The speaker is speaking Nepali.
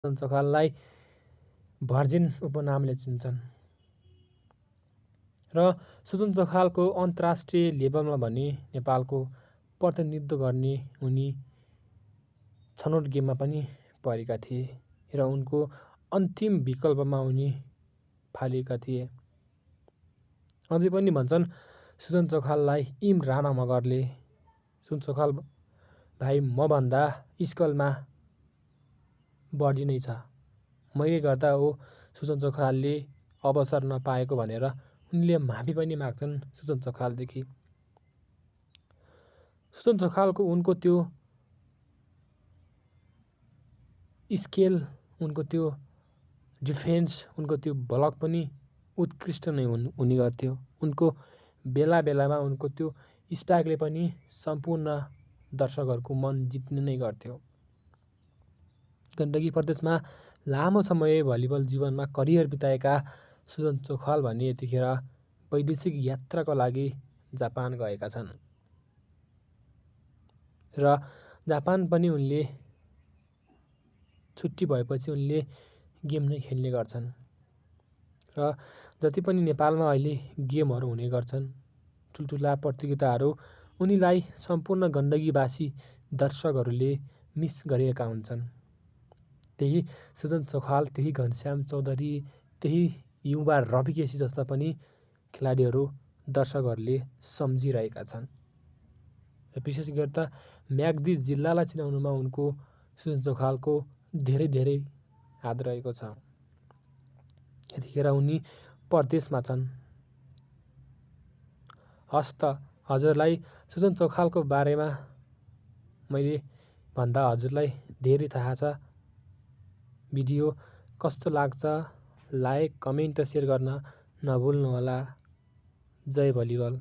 सुजन चोखाललाई भर्जिन उपनामले चिन्छन् र सुजन चोखालको अन्तर्राष्ट्रिय लेभलमा भने नेपालको प्रतिनिधित्व गर्ने उनी छनौट गेममा पनि परेका थिए र उनको अन्तिम विकल्पमा उनी फालिएका थिए। अझै पनि भन्छन् सुजन चोखाललाई इम राणा मगरले, सुजन चोखाल भाइ मभन्दा स्कलमा बढी नै छ, मैले गर्दा हो सुजन चोखालले अवसर नपाएको भनेर उनले माफी पनि माग्छन् सुजन चोखालदेखि। सुजन चोखालको उनको त्यो स्केल, उनको त्यो डिफेन्स, उनको त्यो ब्लक पनि उत्कृष्ट नै हुने गर्थ्यो। उनको बेला बेलामा उनको त्यो स्पाइकले पनि सम्पूर्ण दर्शकहरूको मन जित्ने नै गर्थ्यो। गण्डकी प्रदेशमा लामो समय भलिबल जीवनमा करियर बिताएका सुजन चोखाल भने यतिखेर वैदेशिक यात्राको लागि जापान गएका छन् र जापान पनि उनले छुट्टी भएपछि उनले गेम नै खेल्ने गर्छन् र जति पनि नेपालमा अहिले गेमहरू हुने गर्छन्, ठुल्ठुला प्रतियोगिताहरू, उनीलाई सम्पूर्ण गण्डकीवासी दर्शकहरूले मिस गरिरहेका हुन्छन्। त्यही सुजन चोखाल, त्यही घनश्याम चौधरी, त्यही युवा रवि केसी जस्ता पनि खेलाडीहरू दर्शकहरूले सम्झिरहेका छन् र विशेष गरी त म्याग्दी जिल्लालाई चिनाउनुमा उनको सुजन चोखालको धेरै हात रहेको छ। यतिखेर उनी परदेशमा छन्। हस् त, हजुरलाई सुजन चोखालको बारेमा मैले भन्दा हजुरलाई धेरै थाहा छ। भिडियो कस्तो लाग्छ लाइक, कमेन्ट र सेयर गर्न नभुल्नुहोला। जय भलिबल।